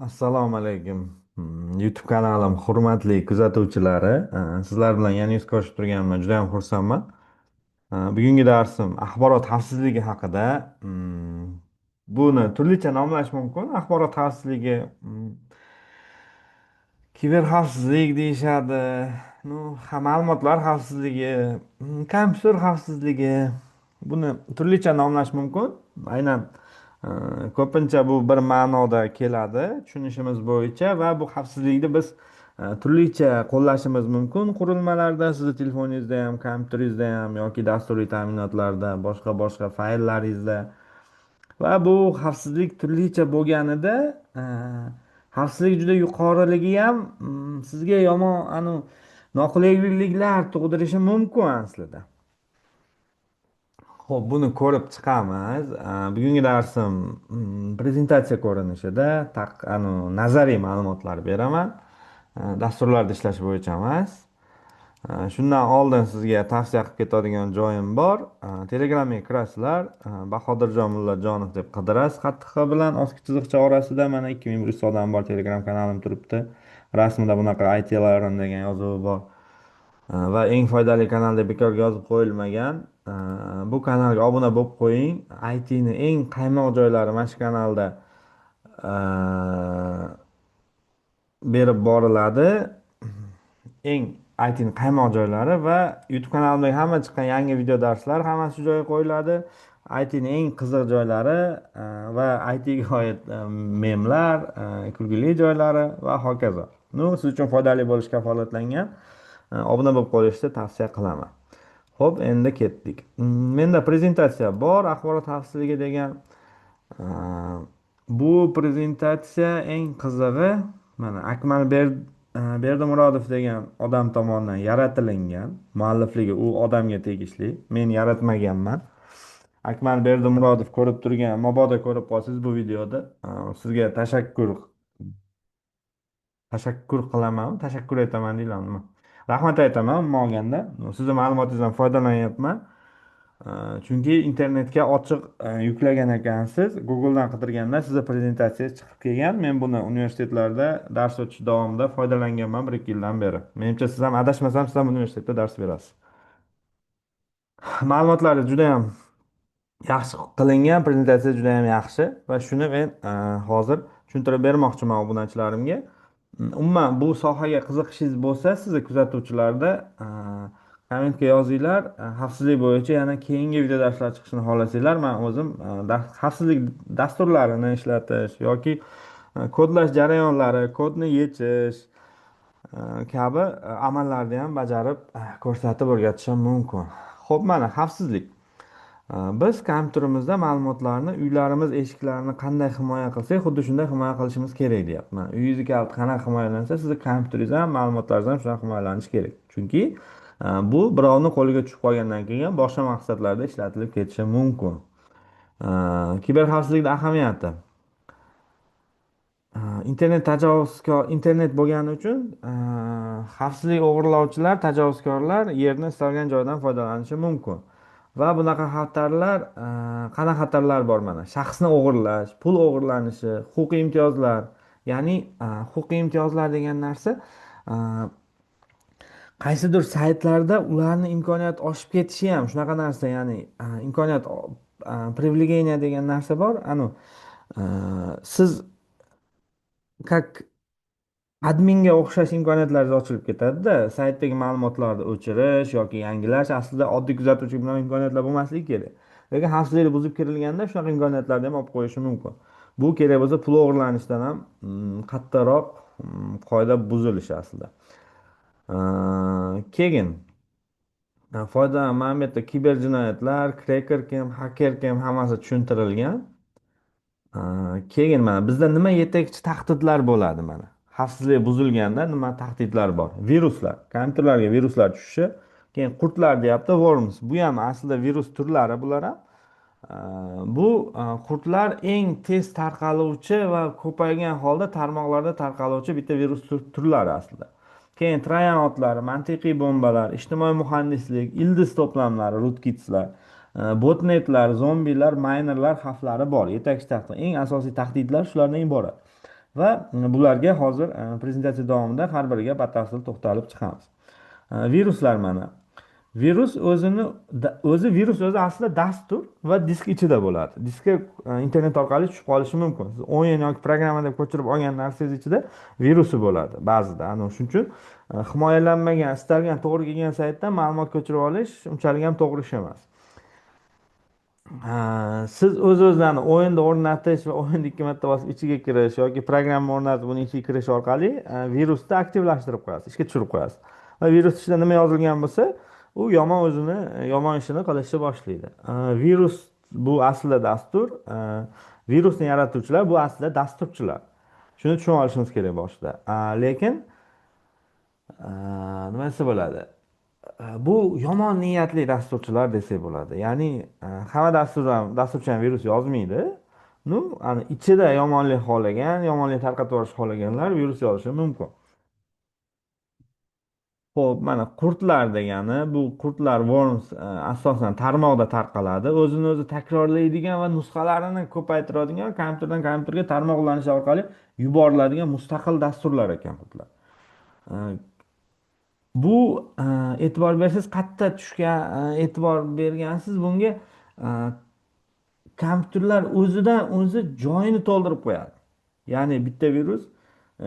Assalomu alaykum. YouTube kanalim hurmatli kuzatuvchilari, sizlar bilan yana yuz ko'rishib turganimdan juda ham xursandman. Bugungi darsim axborot xavfsizligi haqida. Buni turlicha nomlash mumkin. Axborot xavfsizligi, kiber xavfsizlik deyishadi. Ну, ma'lumotlar xavfsizligi, kompyuter xavfsizligi. Buni turlicha nomlash mumkin. Aynan ko'pincha bu bir ma'noda keladi tushunishimiz bo'yicha va bu xavfsizlikni biz turlicha qo'llashimiz mumkin qurilmalarda, sizni telefoningizda ham, kompyuteringizda ham yoki dasturiy ta'minotlarda, boshqa boshqa fayllaringizda. Va bu xavfsizlik turlicha bo'lganida, xavfsizlik juda yuqoriligi ham sizga yomon noqulayliklar tug'dirishi mumkin aslida. Xo'p, buni ko'rib chiqamiz. Bugungi darsim prezentatsiya ko'rinishida nazariy ma'lumotlar beraman. Dasturlarda ishlash bo'yicha emas. Shundan oldin sizga tavsiya qilib ketadigan joyim bor. Telegramga kirasizlar, Bahodirjon Mullajonov deb qidirasiz qattiq H bilan ostki chiziqcha orasida mana 2100 odam bor, Telegram kanalim turibdi. Rasmida bunaqa IT Learn degan yozuvi bor. Va eng foydali kanal deb bekorga yozib qo'yilmagan. Bu kanalga obuna bo'lib qo'ying. IT ni eng qaymoq joylari mana shu kanalda berib boriladi. Eng IT ni qaymoq joylari va YouTube kanalimdagi hamma chiqqan yangi video darslar hammasi shu joyga qo'yiladi. IT ni eng qiziq joylari va IT ga oid memlar, kulgili joylari va hokazo. Ну, siz uchun foydali bo'lishi kafolatlangan. Obuna bo'lib qo'yishni tavsiya qilaman. Xo'p, endi ketdik. Menda prezentatsiya bor, axborot xavfsizligi degan. Bu prezentatsiya eng qizig'i mana Akmal Berdimurodov degan odam tomonidan yaratilingan. Muallifligi u odamga tegishli. Men yaratmaganman. Akmal Berdimurodov ko'rib turgan, mabodo ko'rib qolsangiz bu videoda, sizga tashakkur qilaman, tashakkur aytaman deyiladi. Rahmat aytaman umuman olganda. Sizni ma'lumotingizdan foydalanyapman. Chunki internetga ochiq yuklagan ekansiz. Google'dan qidirganda sizni prezentatsiyangiz chiqib kelgan. Men buni universitetlarda dars o'tish davomida foydalanganman 1-2 yildan beri. Menimcha, siz ham, adashmasam, siz ham universitetda dars berasiz. Ma'lumotlari juda ham yaxshi qilingan, prezentatsiya juda ham yaxshi va shuni men hozir tushuntirib bermoqchiman obunachilarimga. Umuman bu sohaga qiziqishingiz bo'lsa, sizni kuzatuvchilarda kommentga yozinglar. Xavfsizlik bo'yicha yana keyingi video darslar chiqishini xohlasanglar, men o'zim xavfsizlik dasturlarini ishlatish yoki kodlash jarayonlari, kodni yechish kabi amallarni ham bajarib ko'rsatib o'rgatishim mumkin. Xo'p, mana xavfsizlik. Biz kompyuterimizda ma'lumotlarni uylarimiz eshiklarini qanday himoya qilsak, xuddi shunday himoya qilishimiz kerak deyapman. Uyingizni kaliti qanaqa himoyalansa, sizni kompyuteringiz ham, ma'lumotlaringiz ham shunaqa himoyalanishi kerak. Chunki bu birovni qo'liga tushib qolgandan keyin boshqa maqsadlarda ishlatilib ketishi mumkin. Kiber xavfsizlikni ahamiyati. Internet tajovuzkor internet bo'lgani uchun xavfsizlik o'g'irlovchilar, tajovuzkorlar yerni istalgan joydan foydalanishi mumkin. Va bunaqa xatarlar, qanaqa xatarlar bor mana? Shaxsni o'g'irlash, pul o'g'irlanishi, huquqiy imtiyozlar, ya'ni huquqiy imtiyozlar degan narsa qaysidir saytlarda ularni imkoniyati oshib ketishi ham shunaqa narsa, ya'ni imkoniyat, привилегия degan narsa bor. Anu siz как adminga o'xshash imkoniyatlaringiz ochilib ketadida, saytdagi ma'lumotlarni o'chirish yoki yangilash. Aslida oddiy kuzatuvchi bilan imkoniyatlar bo'lmasligi kerak, lekin xavfsizlikni buzib kirilganda shunaqa imkoniyatlarni ham olib qo'yishi mumkin. Bu kerak bo'lsa pul o'g'irlanishidan ham qattiqroq qoida buzilishi aslida. Keyin foyda, mana bu yerda kiber jinoyatlar, kreker kim, haker kim, hammasi tushuntirilgan. Keyin mana bizda nima yetakchi tahdidlar bo'ladi? Mana xavfsizlik buzilganda nima tahdidlar bor? Viruslar, kompyuterlarga viruslar tushishi. Keyin qurtlar deyapti, worms, bu ham aslida virus turlari bular ham. Bu qurtlar eng tez tarqaluvchi va ko'paygan holda tarmoqlarda tarqaluvchi bitta virus turlari aslida. Keyin troyan otlari, mantiqiy bombalar, ijtimoiy muhandislik, ildiz to'plamlari, rootkitslar, botnetlar, zombilar, maynerlar xavflari bor. Yetakchi tahdid, eng asosiy tahdidlar shulardan iborat. Va bularga hozir prezentatsiya davomida har biriga batafsil to'xtalib chiqamiz. Viruslar mana. Virus o'zini o'zi virus o'zi aslida dastur va disk ichida bo'ladi. Diskka internet orqali tushib qolishi mumkin. Siz o'yin yoki programma deb ko'chirib olgan narsangiz ichida virusi bo'ladi ba'zida. Ana shuning uchun himoyalanmagan, istalgan to'g'ri kelgan saytdan ma'lumot ko'chirib olish unchalik ham to'g'ri ish emas. Siz o'z-o'zlarini o'yinda o'rnatish va o'yinni ikki marta bosib ichiga kirish yoki programma o'rnatib uning ichiga kirish orqali virusni aktivlashtirib qo'yasiz, ishga tushirib qo'yasiz. Va virus ichida nima yozilgan bo'lsa, u yomon o'zini yomon ishini qilishni boshlaydi. Virus bu aslida dastur, virusni yaratuvchilar bu aslida dasturchilar. Shuni tushunib olishimiz kerak boshida. Lekin nima desa bo'ladi? Bu yomon niyatli dasturchilar desak bo'ladi. Ya'ni hamma dastur ham dasturchi ham virus yozmaydi. Ну, ani ichida yomonlik xohlagan, yomonlik tarqatib yuborishni xohlaganlar virus yozishi mumkin. Xo'p, mana qurtlar degani, bu qurtlar worms asosan tarmoqda tarqaladi. O'zini o'zi takrorlaydigan va nusxalarini ko'paytiradigan, kompyuterdan kompyuterga tarmoq ulanishi orqali yuboriladigan mustaqil dasturlar ekan qurtlar. Bu e'tibor bersangiz qayerda tushgan, e'tibor bergansiz bunga, kompyuterlar o'zidan o'zi joyini to'ldirib qo'yadi. Ya'ni bitta virus,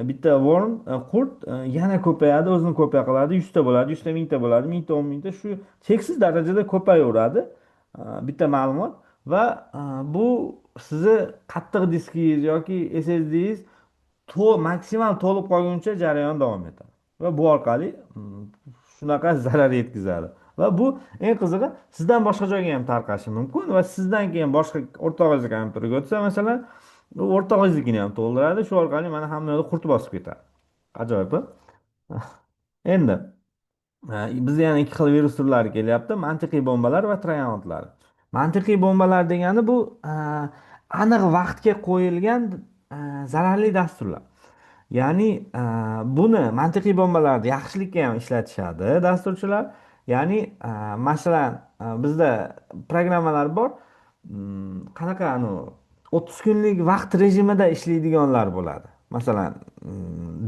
bitta worm, qurt yana ko'payadi, o'zini ko'paya qiladi, 100 ta bo'ladi, 100 ta 1000 ta bo'ladi, 1000 ta 10 mingta, shu cheksiz darajada ko'payaveradi. Bitta ma'lumot va bu sizni qattiq diskingiz yoki SSDingiz maksimal to'lib qolguncha jarayon davom etadi. Va bu orqali shunaqa zarar yetkazadi. Va bu eng qizig'i sizdan boshqa joyga ham tarqashi mumkin va sizdan keyin boshqa o'rtog'ingizni kompyuteriga o'tsa, masalan, u o'rtog'ingiznikini ham to'ldiradi. Shu orqali mana hamma yoqda qurt bosib ketadi. Ajoyib. Endi bizda yana ikki xil virus turlari kelyapti. Mantiqiy bombalar va troyan otlar. Mantiqiy bombalar degani bu aniq vaqtga qo'yilgan zararli dasturlar. Ya'ni buni mantiqiy bombalarni yaxshilikka ham ishlatishadi dasturchilar. Ya'ni masalan, bizda programmalar bor. Qanaqa anu 30 kunlik vaqt rejimida ishlaydiganlar bo'ladi. Masalan,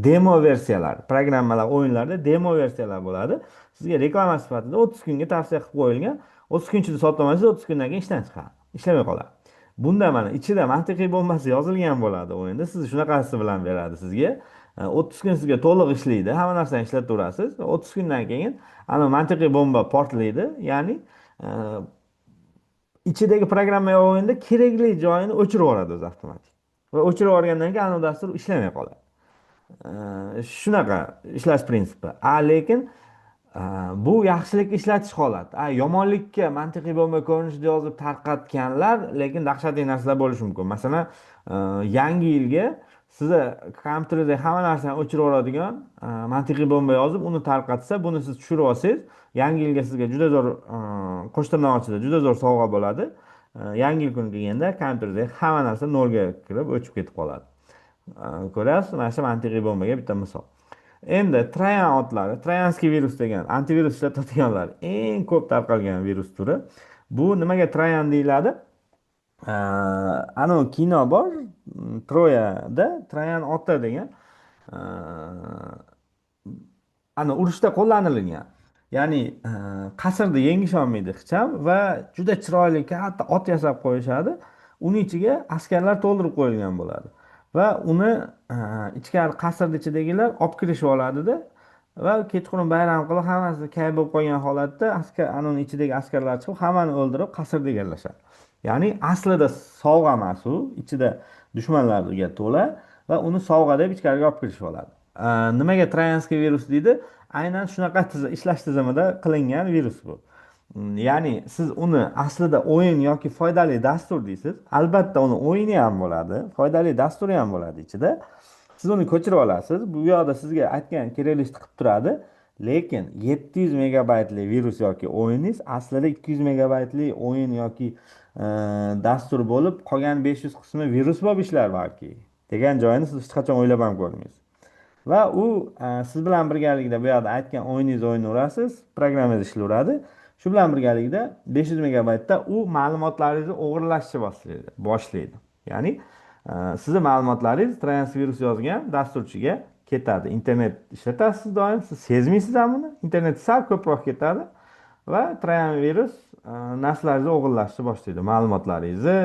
demo versiyalar, programmalar, o'yinlarda demo versiyalar bo'ladi. Sizga reklama sifatida 30 kunga tavsiya qilib qo'yilgan. 30 kun ichida sotib olmasangiz, 30 kundan keyin ishdan chiqadi. Ishlamay qoladi. Bunda mana ichida mantiqiy bombasi yozilgan bo'ladi o'yinda. Siz shunaqasi bilan beradi sizga. 30 kun sizga to'liq ishlaydi, hamma narsani ishlataverasiz. 30 kundan keyin ana mantiqiy bomba portlaydi. Ya'ni ichidagi programma o'yinda kerakli joyini o'chirib yuboradi o'zi avtomatik. Va o'chirib yuborgandan keyin ana dastur ishlamay qoladi. Shunaqa ishlash prinsipi. Lekin bu yaxshilik ishlatish holat. Yomonlikka mantiqiy bomba ko'rinishida yozib tarqatganlar, lekin dahshatli narsalar bo'lishi mumkin. Masalan, yangi yilga sizni kompyuteringizda hamma narsani o'chirib yuboradigan mantiqiy bomba yozib, uni tarqatsa, buni siz tushirib olsangiz, yangi yilga sizga juda zo'r qo'shtirnoq ichida juda zo'r sovg'a bo'ladi. Yangi yil kuni kelganda kompyuterdagi hamma narsa nolga kirib o'chib ketib qoladi. Ko'ryapsiz, mana shu mantiqiy bombaga bitta misol. Endi Troyan otlari, троянский virus degan antivirus ishlatadiganlar eng ko'p tarqalgan virus turi. Bu nimaga Troyan deyiladi? Anavi kino bor, Troyada Troyan oti degan ana urushda qo'llanilgan. Ya'ni qasrni yengisholmaydi hech ham va juda chiroyli katta ot yasab qo'yishadi. Uni ichiga askarlar to'ldirib qo'yilgan bo'ladi. Va uni ichkari qasrni ichidagilar olib kirishib oladida va kechqurun bayram qilib hammasi kayf bo'lib qolgan holatda askar anani ichidagi askarlar chiqib hammani o'ldirib qasrda egallashadi. Ya'ni aslida sovg'a emas u, ichida dushmanlarga to'la va uni sovg'a deb ichkariga olib kirishib oladi. Nimaga троянский virus deydi? Aynan shunaqa ishlash tizimida qilingan virus bu. Ya'ni siz uni aslida o'yin yoki foydali dastur deysiz. Albatta uni o'yini ham bo'ladi, foydali dasturi ham bo'ladi ichida. Siz uni ko'chirib olasiz. Bu yoqda sizga aytgan kerakli ishni qilib turadi. Lekin 700 megabaytli virus yoki o'yiningiz aslida 200 megabaytli o'yin yoki dastur bo'lib, qolgan 500 qismi virus bo'lib ishlar balki degan joyini siz hech qachon o'ylab ham ko'rmaysiz. Va u siz bilan birgalikda bu yoqda aytgan o'yiningizni o'ynayverasiz, programmangiz ishlayveradi. Shu bilan birgalikda 500 megabaytda u ma'lumotlaringizni o'g'irlashni boshlaydi. Ya'ni Sizni ma'lumotlaringiz troyanskiy virus yozgan dasturchiga ketadi. Internet ishlatasiz doim, siz sezmaysiz ham buni. Internet sal ko'proq ketadi va troyan virus narsalaringizni o'g'irlashni boshlaydi. Ma'lumotlaringizni,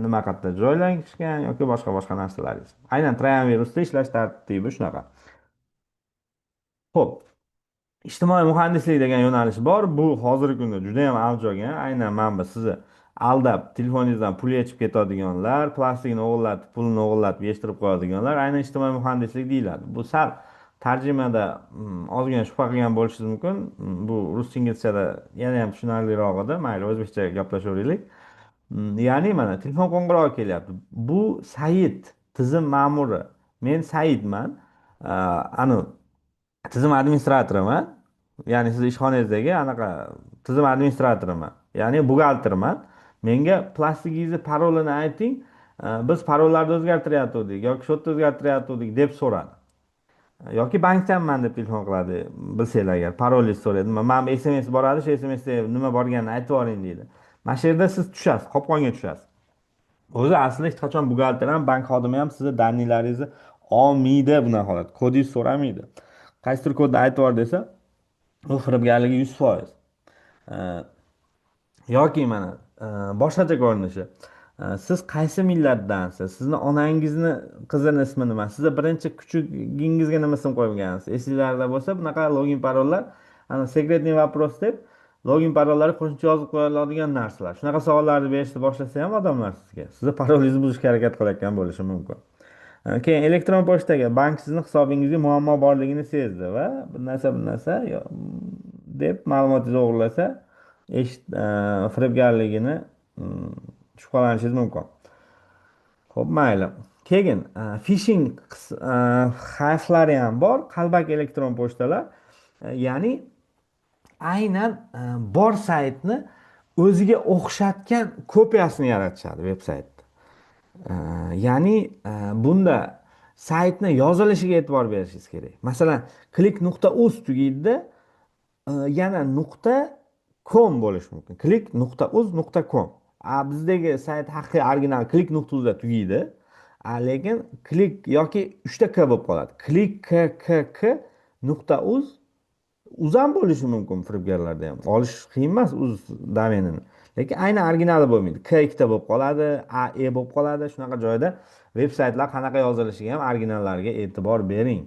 nima qayerda joylashgan yoki boshqa boshqa narsalaringiz. Aynan troyan virusda ishlash tartibi shunaqa. Xo'p, ijtimoiy muhandislik degan yo'nalish bor. Bu hozirgi kunda juda ham avj olgan. Aynan mana bu sizni aldab telefoningizdan pul yechib ketadiganlar, plastikni o'g'irlatib, pulni o'g'irlatib yechtirib qo'yadiganlar aynan ijtimoiy muhandislik deyiladi. Bu sal tarjimada ozgina shubha qilgan bo'lishingiz mumkin. Bu rus inglizchada yana ham tushunarliroq edi. Mayli, o'zbekcha gaplashaveraylik. Ya'ni mana telefon qo'ng'irog'i kelyapti. Bu Said, tizim ma'muri. Men Saidman. Anu tizim administratoriman. Ya'ni siz ishxonangizdagi anaqa tizim administratoriman. Ya'ni buxgalterman. Menga plastikingizni parolini ayting. Biz parollarni o'zgartirayotgandik yoki счёт ni o'zgartirayotgandik deb so'radi. Yoki bankdanman deb telefon qiladi, bilsanglar agar parolingizni so'raydi. Mana bu SMS boradi, shu SMSda nima borganini aytib yuboring deydi. Mana shu yerda siz tushasiz, qopqonga tushasiz. O'zi aslida hech qachon buxgalter ham, bank xodimi ham sizni данный laringizni olmaydi bunaqa holat. Kodingizni so'ramaydi. Qaysidir kodni aytib yubor desa, u firibgarligi 100%. Yoki mana boshqacha ko'rinishi. Siz qaysi millatdansiz? Sizni onangizni qizini ismi nima? Sizni birinchi kuchugingizga nima ism qo'ygansiz? Esinglarda bo'lsa, bunaqa login parollar, ana секретный вопрос deb login parollarga qo'shimcha yozib qo'yiladigan narsalar. Shunaqa savollarni berishni boshlasa ham odamlar sizga, sizni parolingizni buzishga harakat qilayotgan bo'lishi mumkin. Keyin elektron pochtaga bank sizni hisobingizga muammo borligini sezdi va bir narsa bir narsa deb ma'lumotingizni o'g'irlasa, eshit firibgarligini shubhalanishingiz mumkin. Xo'p, mayli. Keyin phishing xavflari ham bor, qalbaki elektron pochtalar. Ya'ni aynan bor saytni o'ziga o'xshatgan kopiyasini yaratishadi veb saytda. Ya'ni bunda saytni yozilishiga e'tibor berishingiz kerak. Masalan, klik.uz tugaydida, yana nuqta com bo'lishi mumkin. Klik.uz.com. A bizdagi sayt haqiqiy original klik.uzda tugaydi. A lekin klik yoki uchta k bo'lib qoladi. Klik k k k nuqta uz uz ham bo'lishi mumkin firibgarlarda ham. Olish qiyin emas uz domenini. Lekin aynan originali bo'lmaydi. K ikkita bo'lib qoladi, A E bo'lib qoladi. Shunaqa joyda veb saytlar qanaqa yozilishiga ham originallarga e'tibor bering.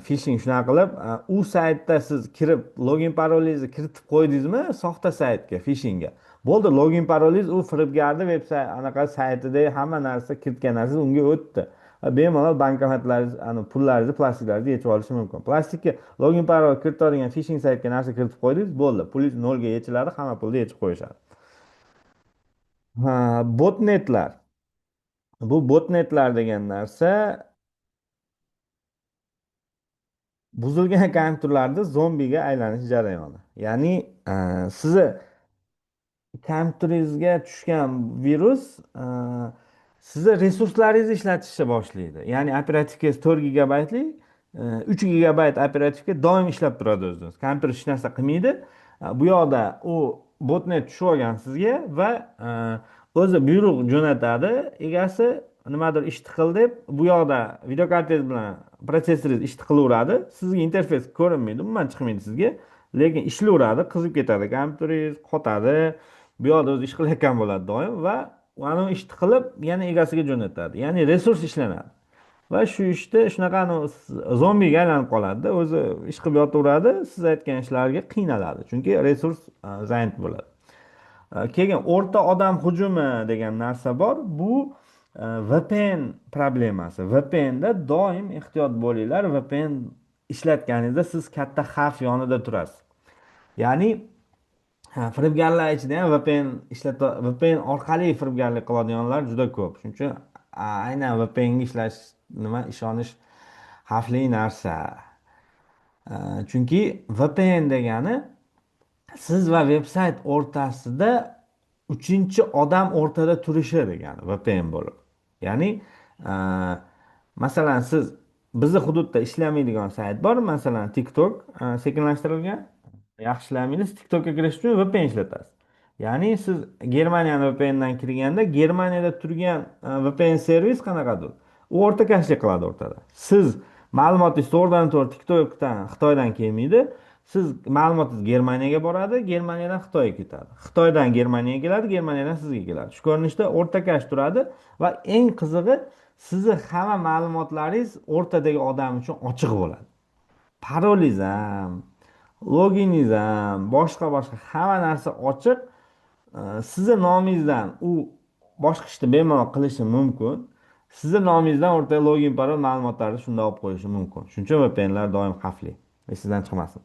Phishing shunaqa qilib, u saytda siz kirib login parolingizni kiritib qo'ydingizmi soxta saytga, phishingga. Bo'ldi, login parolingiz u firibgarni veb sayt anaqa saytida hamma narsa kiritgan narsangiz unga o'tdi. Va bemalol bankomatlaringiz, ani pullaringizni, plastiklaringizni yechib olishi mumkin. Plastikka login parol kiritadigan phishing saytga narsa kiritib qo'ydingiz, bo'ldi. Pulingiz nolga yechiladi, hamma pulni yechib qo'yishadi. Ha, botnetlar. Bu botnetlar degan narsa buzilgan kompyuterlarda zombiga aylanish jarayoni. Ya'ni sizni kompyuteringizga tushgan virus sizni resurslaringizni ishlatishni boshlaydi. Ya'ni operativkangiz 4 gigabaytlik, 3 gigabayt operativka doim ishlab turadi o'zingiz. Kompyuter hech narsa qilmaydi. Bu yoqda u botnet tushib olgan sizga va o'zi buyruq jo'natadi egasi nimadir ishni qil deb, bu yoqda videokartangiz bilan protsessoringiz ishni qilaveradi. Sizga interfeys ko'rinmaydi, umuman chiqmaydi sizga, lekin ishlayveradi, qizib ketadi kompyuteringiz, qotadi. Bu yoqda o'zi ish qilayotgan bo'ladi doim va anavi ishni qilib yana egasiga jo'natadi. Ya'ni resurs ishlanadi. Va shu ishda shunaqa zombiga aylanib qoladida, o'zi ish qilib yotaveradi, siz aytgan ishlarga qiynaladi. Chunki resurs занят bo'ladi. Keyin o'rta odam hujumi degan narsa bor. Bu VPN problemasi. VPNda doim ehtiyot bo'linglar. VPN ishlatganingizda siz katta xavf yonida turasiz. Ya'ni firibgarlar ichida ham VPN ishlata VPN orqali firibgarlik qiladiganlar juda ko'p. Shuning uchun aynan VPNga ishlash nima ishonish xavfli narsa. Chunki VPN degani siz va veb sayt o'rtasida uchinchi odam o'rtada turishi degani VPN bo'lib. Ya'ni masalan siz bizni hududda ishlamaydigan sayt bor, masalan TikTok sekinlashtirilgan, yaxshi ishlamaydi. Siz TikTokka kirish uchun VPN ishlatasiz. Ya'ni siz Germaniyani VPNdan kirganda Germaniyada turgan VPN servis qanaqadir? U o'rtakashlik qiladi o'rtada. Siz ma'lumotingiz to'g'ridan to'g'ri TikTokdan Xitoydan kelmaydi. Siz ma'lumotingiz Germaniyaga boradi, Germaniyadan Xitoyga ketadi. Xitoydan Germaniyaga keladi, Germaniyadan sizga keladi. Shu ko'rinishda o'rtakash turadi va eng qizig'i sizni hamma ma'lumotlaringiz o'rtadagi odam uchun ochiq bo'ladi. Parolingiz ham, loginingiz ham, boshqa boshqa hamma narsa ochiq. Sizni nomingizdan u boshqa ishni bemalol qilishi mumkin. Sizni nomingizdan o'rtaga login, parol ma'lumotlarni shunda olib qo'yishi mumkin. Shuning uchun VPNlar doim xavfli. Esingizdan chiqmasin.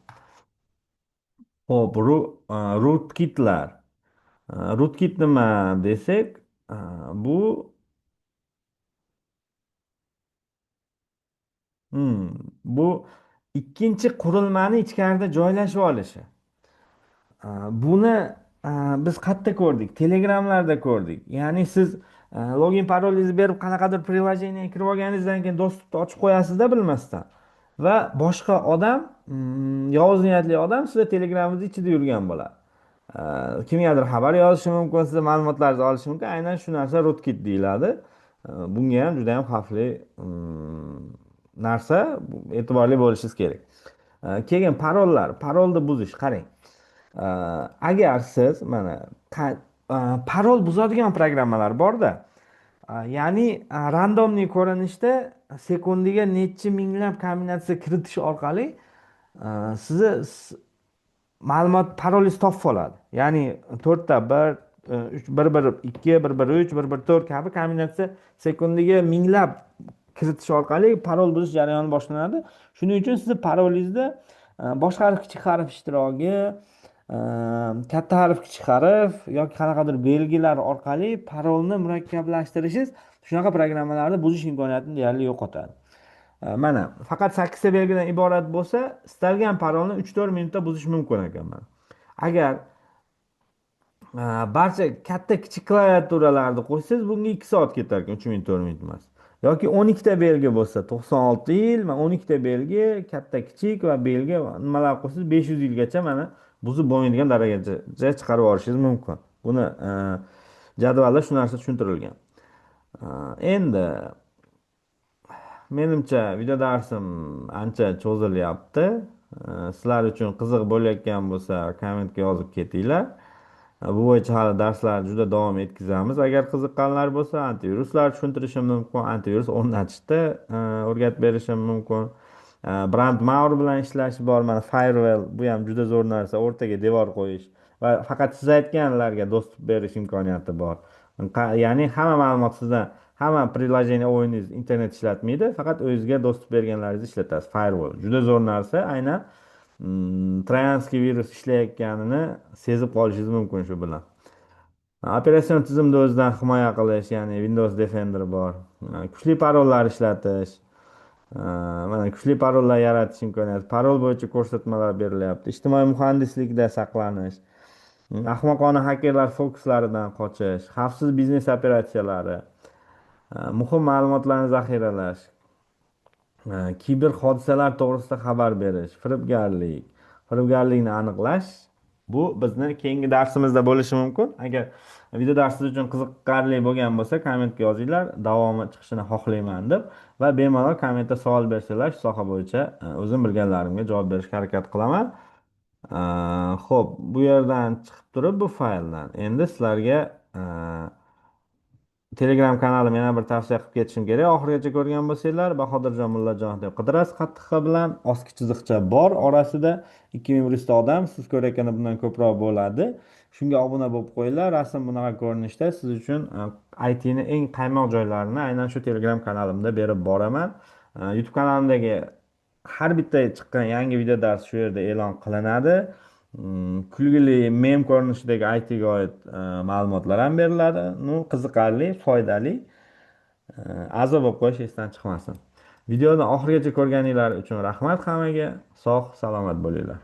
Xo'p, rootkitlar. Rootkit nima desak, bu bu ikkinchi qurilmani ichkarida joylashib olishi. Buni biz qayerda ko'rdik? Telegramlarda ko'rdik. Ya'ni siz login parolingizni berib qanaqadir приложение kirib olganingizdan keyin доступ ni ochib qo'yasizda bilmasdan. Va boshqa odam, yovuz niyatli odam sizda Telegramingizning ichida yurgan bo'ladi. Kimgadir xabar yozishi mumkin, sizni ma'lumotlaringizni olishi mumkin. Aynan shu narsa rootkit deyiladi. Bunga ham juda ham xavfli narsa, e'tiborli bo'lishingiz kerak. Keyin parollar, parolni buzish, qarang. Agar siz mana parol buzadigan programmalar borda, ya'ni randomniy ko'rinishda sekundiga necha minglab kombinatsiya kiritish orqali sizni ma'lumot parolingiz topib oladi. Ya'ni to'rtta bir, uch, bir, bir, ikki, bir, bir, uch, bir, bir, to'rt kabi kombinatsiya sekundiga minglab kiritish orqali parol buzish jarayoni boshlanadi. Shuning uchun sizni parolingizda boshqa harf, kichik harf ishtiroki, katta harf, kichik harf yoki qanaqadir belgilar orqali parolni murakkablashtirishingiz shunaqa programmalarni buzish imkoniyatini deyarli yo'qotadi. Mana faqat sakkizta belgidan iborat bo'lsa, istalgan parolni 3-4 minutda buzish mumkin ekan mana. Agar barcha katta kichik klaviaturalarni qo'shsangiz, bunga 2 soat ketar ekan, 3 minut, 4 minut emas. Yoki 12 ta belgi bo'lsa, 96 yil, mana 12 ta belgi, katta kichik va belgi nimalar qo'shsangiz 500 yilgacha mana buzib bo'lmaydigan darajaga chiqarib yuborishingiz mumkin. Buni jadvalda shu narsa tushuntirilgan. Endi menimcha video darsim ancha cho'zilyapti. Sizlar uchun qiziq bo'layotgan bo'lsa, kommentga yozib ketinglar. Bu bo'yicha hali darslar juda davom etkazamiz. Agar qiziqqanlar bo'lsa, antiviruslar tushuntirishim mumkin, antivirus o'rnatishni o'rgatib berishim mumkin. Brandmauer bilan ishlash bor, mana firewall, bu ham juda zo'r narsa, o'rtaga devor qo'yish va faqat siz aytganlarga доступ berish imkoniyati bor. Ya'ni hamma ma'lumot sizdan, hamma приложение o'yiningiz internet ishlatmaydi, faqat o'zingizga доступ berganlaringizni ishlatasiz. Firewall juda zo'r narsa, aynan troyanskiy virus ishlayotganini sezib qolishingiz mumkin shu bilan. Operatsion tizimni o'zidan himoya qilish, ya'ni Windows Defender bor. Kuchli parollar ishlatish, mana kuchli parollar yaratish imkoniyati, parol bo'yicha ko'rsatmalar berilyapti. Ijtimoiy muhandislikda saqlanish, ahmoqona xakerlar fokuslaridan qochish, xavfsiz biznes operatsiyalari, muhim ma'lumotlarni zaxiralash, kiber hodisalar to'g'risida xabar berish, firibgarlik, firibgarlikni aniqlash. Bu bizni keyingi darsimizda bo'lishi mumkin. Agar video dars siz uchun qiziqarli bo'lgan bo'lsa, kommentga yozinglar, davomi chiqishini xohlayman deb va bemalol kommentda savol bersanglar, shu soha bo'yicha o'zim bilganlarimga javob berishga harakat qilaman. Xo'p, bu yerdan chiqib turib bu fayldan endi sizlarga Telegram kanalim yana bir tavsiya qilib ketishim kerak. Oxirigacha ko'rgan bo'lsanglar, Bahodirjon Mullajonov deb qidirasiz qattiq X bilan, ostki chiziqcha bor orasida 2100 ta odam, siz ko'rayotganda bundan ko'proq bo'ladi. Shunga obuna bo'lib qo'yinglar. Rasm bunaqa ko'rinishda siz uchun ITni eng qaymoq joylarini aynan shu Telegram kanalimda berib boraman. YouTube kanalimdagi har bitta chiqqan yangi video dars shu yerda e'lon qilinadi. Kulgili mem ko'rinishidagi IT ga oid ma'lumotlar ham beriladi. Ну, qiziqarli, foydali. A'zo bo'lib qo'yish esdan chiqmasin. Videoni oxirigacha ko'rganinglar uchun rahmat hammaga. Sog', salomat bo'linglar.